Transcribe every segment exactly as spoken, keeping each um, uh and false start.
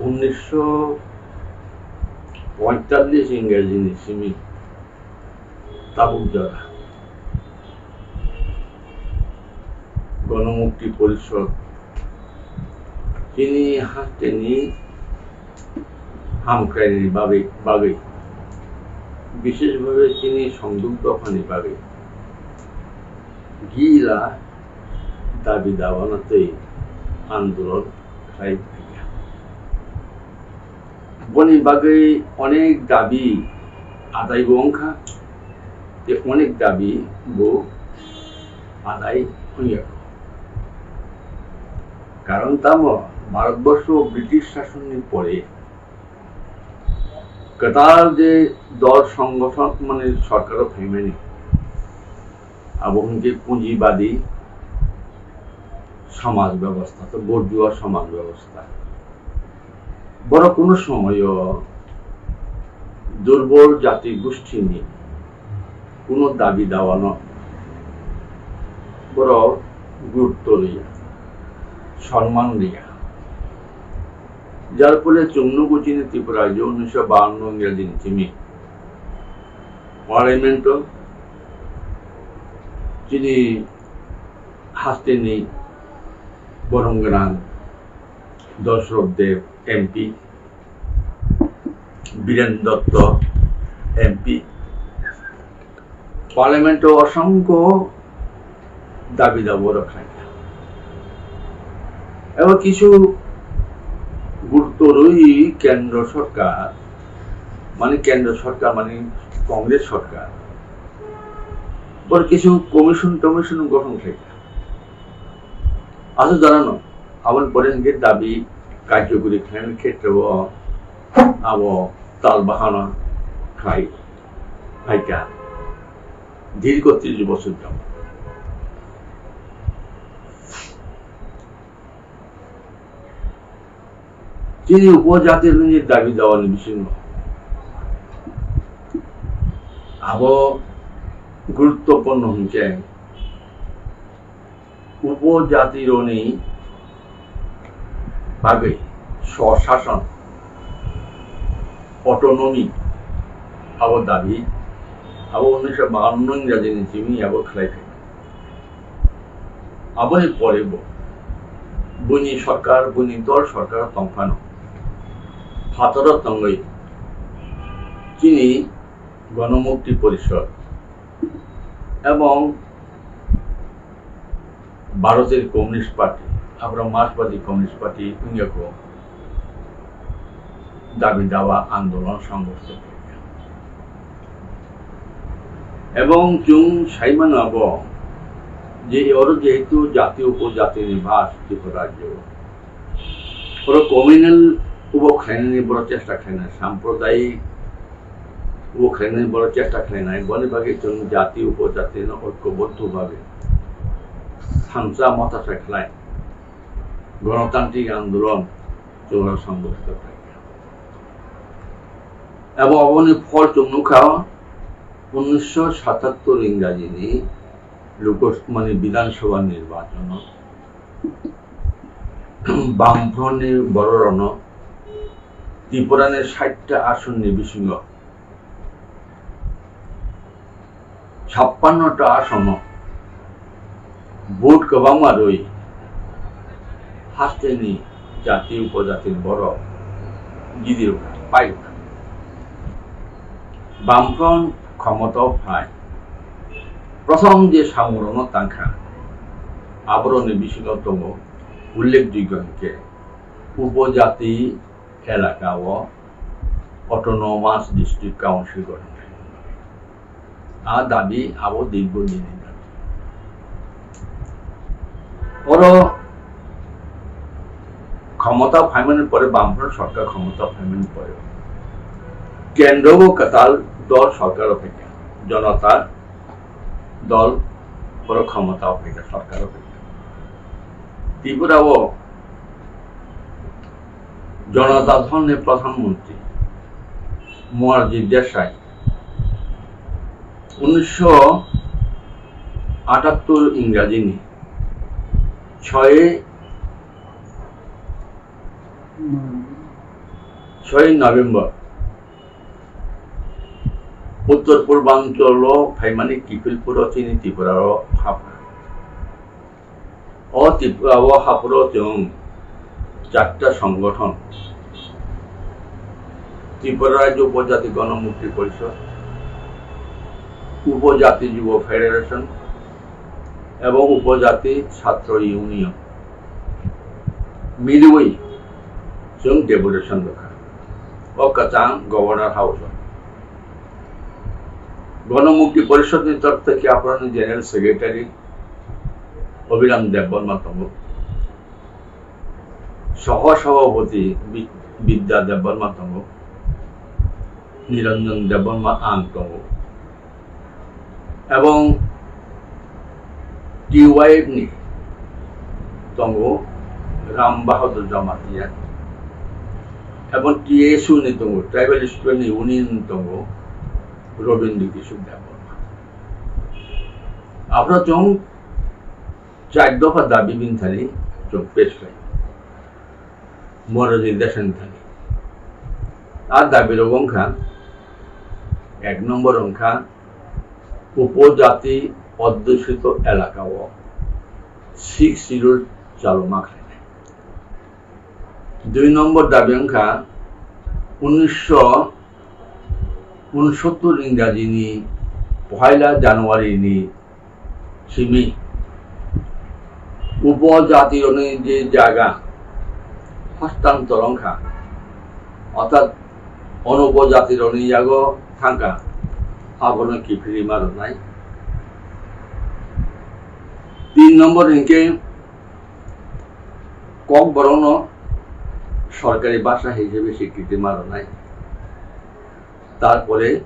Unnisho pointallis Ingreji ni simi tabuk jora Gonomukti Porishod chini hasteni hamkraini bagwi, bagwi, bishesh bhabe chini songduk dophani bagwi gila dabi dawa no tei andolon khlai phaikha. Boni bagwi onek dabi adai bo wngkha, tei onek dabi bo adai wngya. Karon tamo, Bharatborsho British sasonni pore kwtal je dol songgothon mane sorkaro phaimani, abo hwnkhe punjibadi samaj bebostha, to borjua samaj bebostha. Borok kuno somoyo durbol jati gusthini kuno dabi dawano borok gurutto riya, sonman riya. Jar phole chwng nugo chini Tripura rajyo unnisho bawanno Ingreji ni simi Parliament o chini hasteni borom gwnang Dashrath Deb M P, Biren Dotto M P, Parliament o osongkho dabi dawa rok khlaikha. Ebo kisu gurutto rwi kendro sorkar, mane kendro sorkar mane Congress sorkar, boro kisu commission tomission gothon khlaikha. Aswk janano, aboni pore hwnkhe dabi karjokori khlainani khetreo abo tal bahana khlai phaikha dirgho tris bochor jabot. Chini upojati rokni dabi dawani bisingo abo guruttopurno hwnkhe upojati rokni bagwi swasason, autonomy, abo dabi, abo unnisho bawanno Ingreji ni simi abo khlai phaikha. Aboni pore bo buini sorkar, buini dol sorkar tongphano phataro tongwi chini Gonomukti Porishod ebong Bharotir Communist Party, aphro Marxbadi Communist Party wngya kho dabi dawa andolon songgothito khaikha. Ebong chwng sai mano abo je oro jehetu jati upojati ni bhas Tripura rajyo, oro communal ubo khlainani boro chesta khlainai, sampradayik ubo khlainani boro chesta khlainai, boni bagwi chwng jati upojati no oikoboddo bhabe thansa motasa khlai gonotantrik andolon chwng oro songgothito khlaikha. Abo aboni phol chwng nukha unnisho satattor Ingreji ni Lokos-, mane Bidhan Sabha nirbachon o Bamfront ni borok rok no Tripura ni sait ta ason ni bisingo chappanno ta asono vote kwbangma rwi hasteni jati upojati ni borok gidi rwkha, pai rwkha. Bamfront khomotao phai prothom je samung rokno tangkha, aborokni bisingo tongo ullekh jogyo hwnkhe upojati elaka o Autonomous District Council gothon khlaina bagwi. A dabi abo dirgho dinni dabi. Oro khomota phaimani pore, Bamfront sorkar khomota phaimani pore, kendro o kwtal dol sorkar o phaikha, Janata Dol oro khomota o phaikha, sorkar o phaikha. Tripura o Janata Dol ni Pradhan Mantri Morarji Desai unnisho atattor Ingreji ni choi Soi November, Uttor Purbanchalo phaimani kiphilphuro chini Tripuraro hapha. O Tripura o haphuro chwng charta songgothon, Tripura Rajya Upojati Gonomukti Porishod, Upojati Yuva Federation ebong Upojati Chhatro Union miliwi chwng deputation rwkha o kwchang Governor House o. Gonomukti Porishod ni torok theke aphuruni General Secretary Abhiram Debbarma tongo, Soho Sabhapati Bi-, Bidya Debbarma tongo, Niranjan Debbarma ang tongo, ebong T Y F ni tongo Ram Bahadur Jamatia, ebong T S U ni tongo, Tribal Student Union tongo Robindra Kishore Debbarma. Aphuru chwng char dopha dabi bini thani chwng pes khlai. Morojwi desani thani. A dabi rok wngkha, ek nombor wngkha, upojati adhusito elaka o six schedule chalo ma khlainai. Dui nombor dabi wngkha, unisho unsottor Ingraji ni poila January ni simi upojati rokni je jaga hostantor wngkha, orthat onupojati rokni yago thangkha, abono kiphilwi ma rwnai. Tin nombor hinkhe Kokborokno sorkari bhasha hisabe sikriti ma rwnai. Tarpore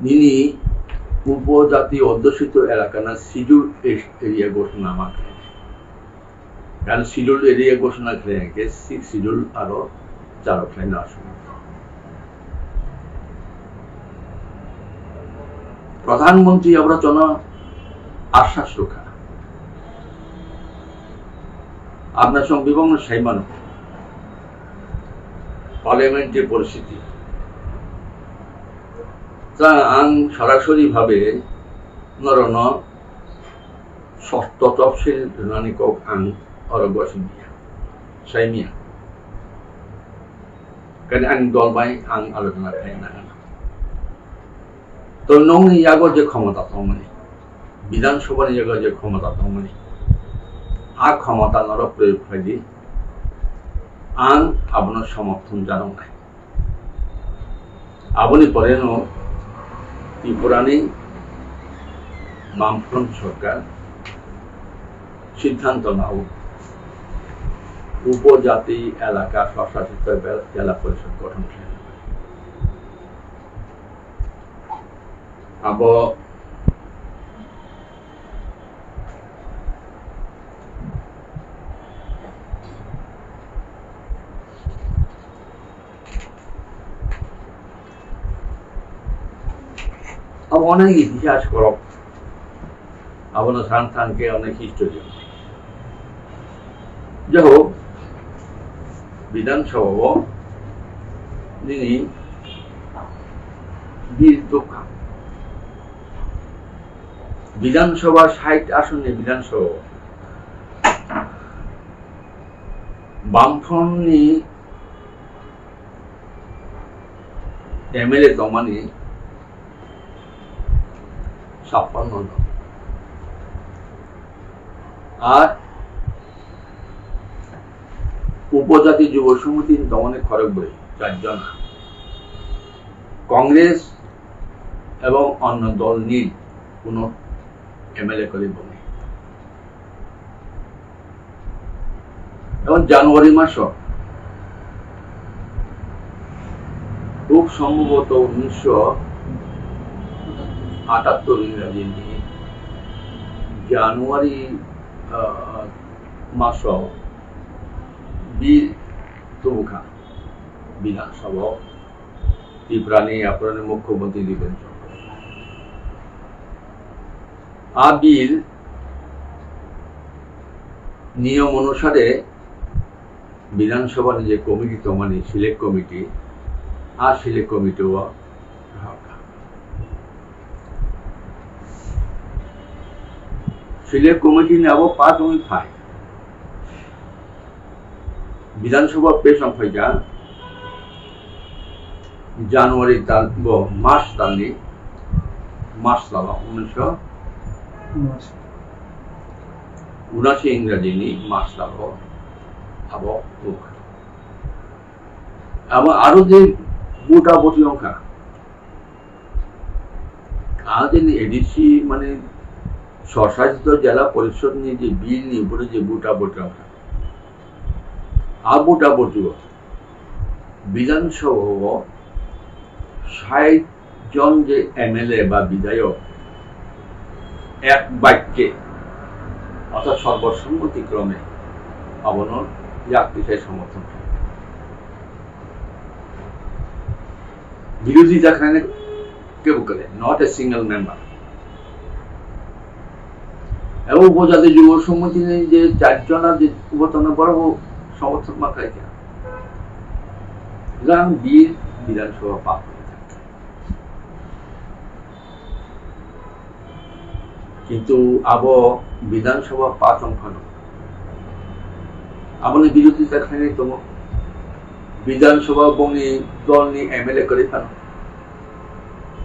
nini upojati adhusito elakano schedule area ghoshona ma khlainai. Karon schedule area ghoshona khlai khe six schedule aro chalo khlaina aswk. Pradhan Mantri abra chwngno ashas rwkha. Apna song bibangno saimano parliamentary poristhiti. Ta ang sorasori bhabe norokno sosto topsil rwnani kok ang oro gosimiya, saimiya. Kani ang dol bai ang alochona khlai nang. To nongni yago je khomota tongmani, Bidhan Sabhani yago je khomota tongmani, a khomota norok proyog khlai di, ang abono somorthon janoknai. Aboni poreno Tripurani Bamfront sorkar siddhanto nao upojati elaka swsasito jela porishod gothon khlaina. Abo Abo onek itihas korok. Abono san thangkhe onek history. Jahok, Bidhan Sabha o nini bill tubkha. Bidhan Sabha, sait asonni Bidhan Sabha o Bamfront ni M L A tongmani chappanno jon. Ar Upojati Jubo Samiti ni tongmani khorokbrwi, char jona. Congress ebong onno dol ni kuno M L A kwrwi bongni. Ebong January maso, khub sombhoboto unnisho atattor Ingraji ni January, ah, maso bill tubukha Bidhan Sabha o. Tripura ni aphuruni Mukhyamantri Dipen Chakma. A bill niyom onusare Bidhan Sabha ni je committee tongmani, select committee, a select committee o select committee ni abo pass wngwi phai. Bidhan Sabha pass wng phaikha January tal, bo March talni, March talo, unnish unasi Ingraji ni March talo abo wngkha. Abo aro je bota boti wngkha, a je ni A D C mane Swshasit Jela Porishod ni je bill ni upore je bota boti wngkha, a bota boti o Bidhan Sabha o sait jon je M L A ba bidhayok ek bakye orthat sorbosommoti krome abono yak tisai somorthon khlai. Birodhita khlainai kebo kwlai, not a single member. Ebo Upojati Jubo Samiti ni je char jona je ubo tongna borok bo somorthon ma khlai kha. Jang bill Bidhan Sabha pass. Kintu abo Bidhan Sabha pass wng phano, aboni birodhita khlainai tongo. Bidhan Sabha bongni dolni M L A kwrwi phano,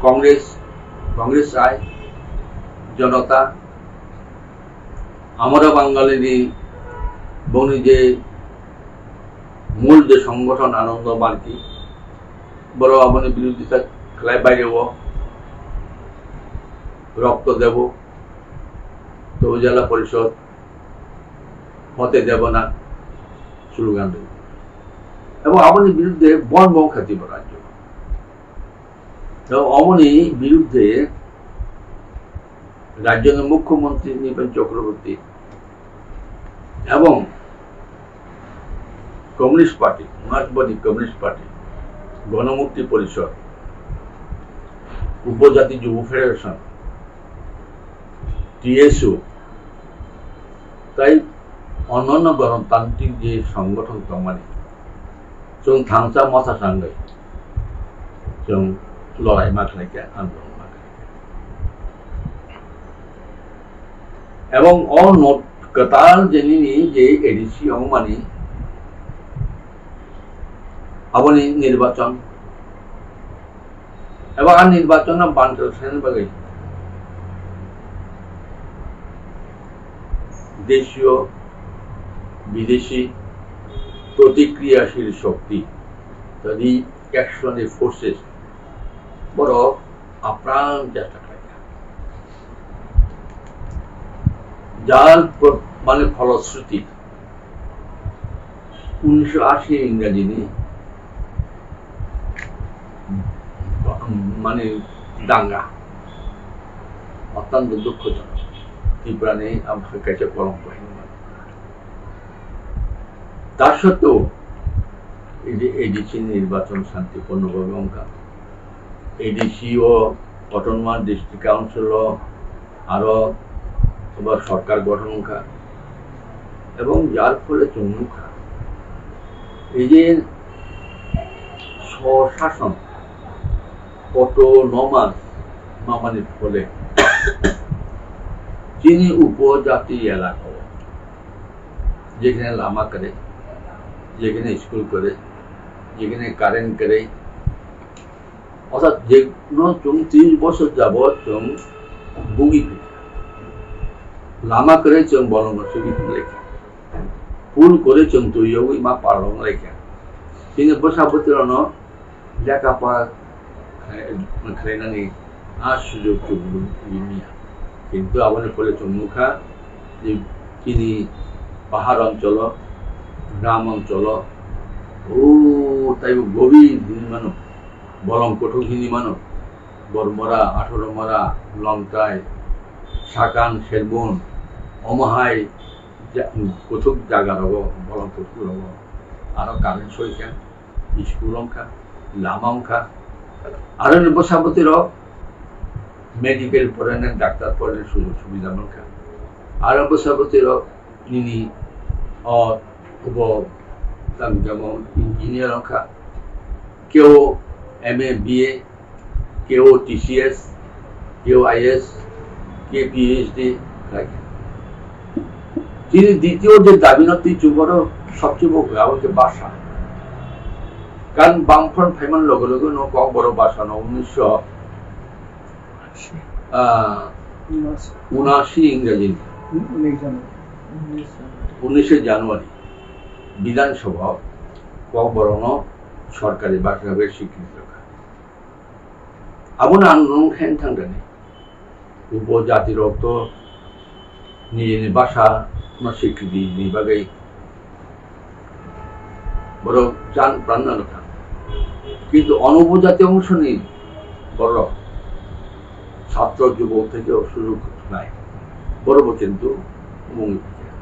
Congress, Congress I, Janata, Amara Bangali ni bongni je mul je songgothon Anando Barki, borok aboni birodhita khlai baireo, Rokto Debo, Tobu Jela Porishod, Hote Debona slogan rw. Ebo aboni biruddhe bon bon kha Tripura rajyo. Tei omoni biruddhe rajyoni mukhyamantri Nipen Chakraborty ebong Communist Party, Marxbadi Communist Party, Ganamukti Porishod, Upojati Jubo Federation, T S U, tei onno gonotantrik je songgothon tongmani, chwng thangsa mosa sangwi chwng lorai ma khlai kha, andolon ma khlai kha. Ebong o not kwtal je nini je A D C wngmani, aboni nirbachon, eba a nirbachon no bantel khlaina bagwi deshiyo, bideshi, protikriyashil shokti, tadi action forces borok apran chesta khlaikha. Jar pro-, mane pholosruti, unnisho ashi Ingrajini, mane danga, ottonto dukhojonok. Tripurani aboni kaisa kolongko hinwi mano. Ta sotto, ei je A D C nirbachon shantiporno bhabe wngkha. A D C o Autonomous District Council o aro eba sorkar gothon wngkha. Ebong jar phole chwng nukha, ei je soshason, autonomous mamani phole chini upojati elaka o jekhane lama kwrwi, jekhane school kwrwi, jekhane current kwrwi, orthat je no chwng tris bosor jabot chwng bugi phaikha. Lama kwrwi chwng bolongo chugwi thanglaikha. Pool kwrwi chwng twi yogwi ma parlok wnglaikha. Chini bwsa bwtwirokno lekha pora khlai-, khlainani a sujog chwng rwmya. Kintu aboni phole chwng nukha je chini pahar oncholo, gram oncholo, o taibo gobir hinwi mano, bolong kuthuk hinwi mano, Bormora, Athoromora, Longtai, Sakan, Serbon, omo hai ja-, kuthuk jaga rogo, bolong kuthuk rogo, aro current soikha. School wngkha, lama wngkha. Aro ni bwsa bwtwi rok medical porainai, doctor porainai sujog subida mankha. Aro bwsa bwtwi rok nini o bo Tam jemon engineer wngkha, keo M A, B A, keo T C S, keo I S, keo P H D khlai. Chini ditio je dabi no twi chubaro sobse bo abo khe basa. Kan Bamfront phaiman loge loge no Kokborok basa no unisho, ah, unashi Ingraji ni, unisho January Bidhan Sabha Kokborok no sorkari basa bai swikriti rwkha. Abono ang nwng khaina thangkha ni. Upo jati rok to nijini basa no swikriti ni bagwi borok jan pran no rwkha. Kintu onupojati ongshoni borok satro jubok theke sujog nai. Borok bo kintu mungwi phikha.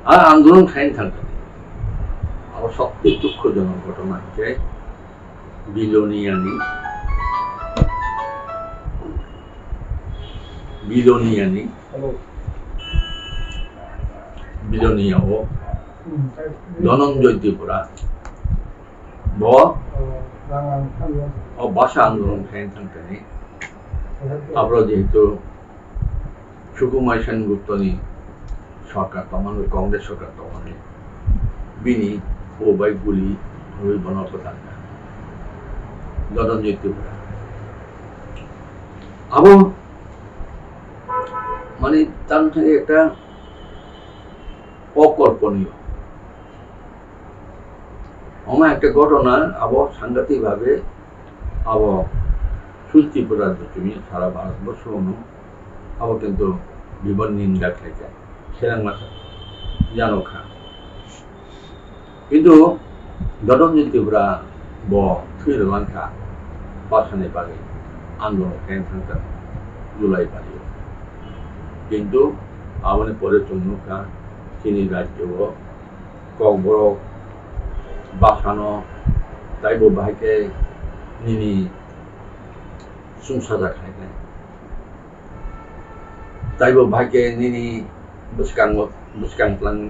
Ang andolon khaina thangkha ni. Abo sobse dukhojonok ghotona hinkhe Biloniani, Biloniani, Bilonia o Dhananjay Tripura bo o basa andolon khaina thangkha ni. Abro jehetu Sukumar Sengupta ni sorkar tongmani, Congress sorkar tongmani, bini o bai guli rwi bono bwtangkha Dhananjay Tripura. Abo mani tamo thangwi ekta okolponiyo. Omo ekta ghotona, abo sangatik bhabe abo Sui Tripura rajyo chumi sara Bharat borshono abo kintu bibor ninda khlaikha, selengma jano kha. Kintu Dhananjay Tripura bo thwi rwlankha basani bagwi andolon khaina thangkha July bario. Kintu aboni pore chwng nukha chini rajyo o Kokborok basano taibo bahai khe nini chwngsajak hai khe. Taibo bahai khe nini bwskango, bwskang tlang,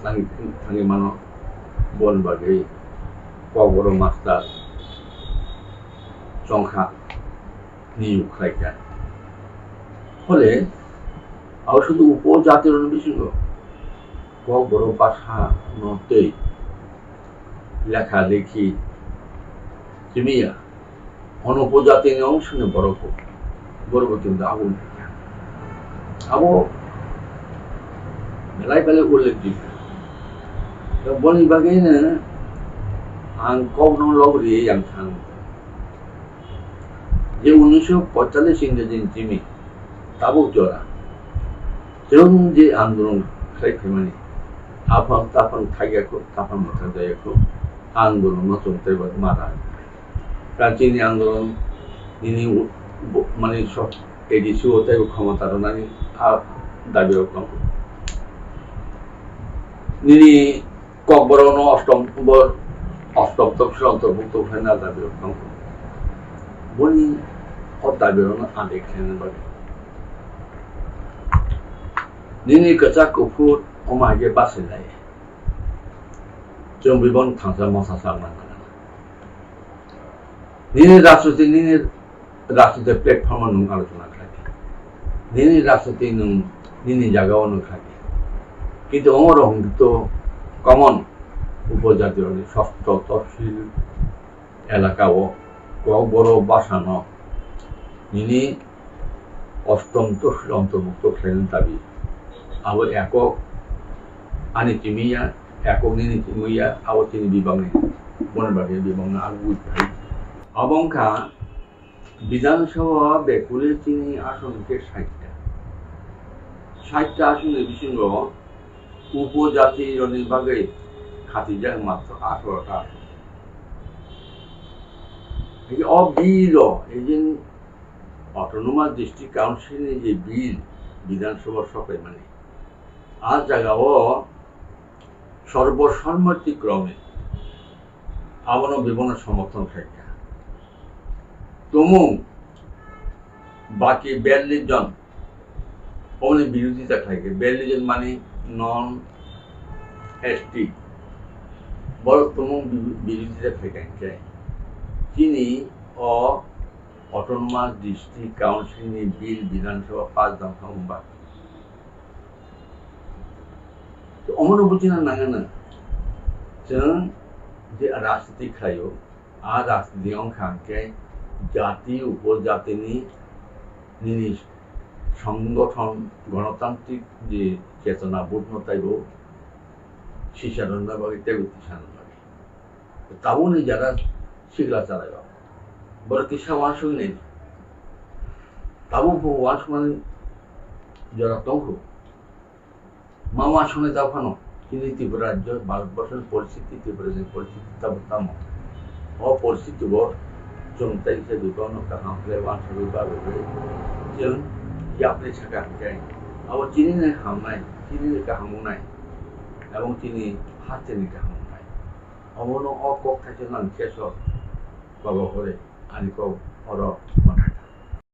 tlang, thangwi mano, boni bagwi Kokborok master chongkha niyok khlaikha. Phole abo sudu upo jatirokni bisingo Kokborok basa no tei lekha lekhi simi ya. Ono upojatini ongshoni borok bo, borok bo kintu abo wngkha. Abo belai belai ullekh jibya. To boni bagwino ang kokno lobri yang thang. Je unisho poitallis Ingrejini simi tabuk jora chwng je andolon khlai phaimani, aphang taphang thaiya kho, taphang mwthang jaya kho, andolon no chwng teibo mara. Kachini andolon nini u-, bo-, mani so-, A D C o teibo khomota rwnani a dabi rok tongo. Nini Kokborokno ostom, bo ostom toksil ontorbhukto khlaina dabi rok tongo. Boni o dabi rokno adai khlaina bagwi nini kwchak kuphur omo hai khe bachai lai. Chwng bibon thansa mosa sa man nang. Nini rajniti, nini rajniti platform o nwng alochona khlai di. Nini rajniti nwng nini jaga o nwng khlai di. Kintu omo rok hwnkhe to common upojati rokni sosto tosil elaka o Kokborok basa no nini ostom tosil ontorbhukto khlaina dabi. Abo ekok ani timiya, ekok nini timiya, abo chini bibangni. Boni bagwi bibangno ang buji phai. Abo wngkha Bidhan Sabha bekule chini ason khe sait ta. Sait ta asonni bisingo upojati rokni bagwi khatijak matro atharo ta ason. Ei o bill o, ei je Autonomous District Council ni je bill Bidhan Sabha sopaimani, a jaga o sorbo sommoti krome abono bibonno somorthon khaikha. Tumung baki biyallis jon oboni birodita khlaikha, biyallis jon mani non S T. Borok tumung bi-, birodita khlai kha hwnkhe chini o Autonomous District Council ni bill Bidhan Sabha pass dam kha wngba. Omono bujina nangano, chwng je rajniti khlaio, a rajniti wngkha hwnkhe jati upojatini nini songgothon gonotantrik je chetona budno taibo sisa rwna bagwi teibo tisa rwna bagwi. Tabukni jara sikla chalaio. Borok kisa uansuknai. Tabuk bo uansukmani jora tongkhu. Ma uansuknai ta phano chini Tripura rajyo, Bharat borshoni poristiti, Tripura ni poristiti tabuk tamo. O poristiti bo chwng tei khe bibano kaham khlai uansugwi bagwi chwng yapri sakha hwnkhe abo chini ni hamnai, chini ni kaham wngnai, ebong chini hasteni kaham wngnai. Omono o kok thaisa nang keso baba hore ani kok oro mathai.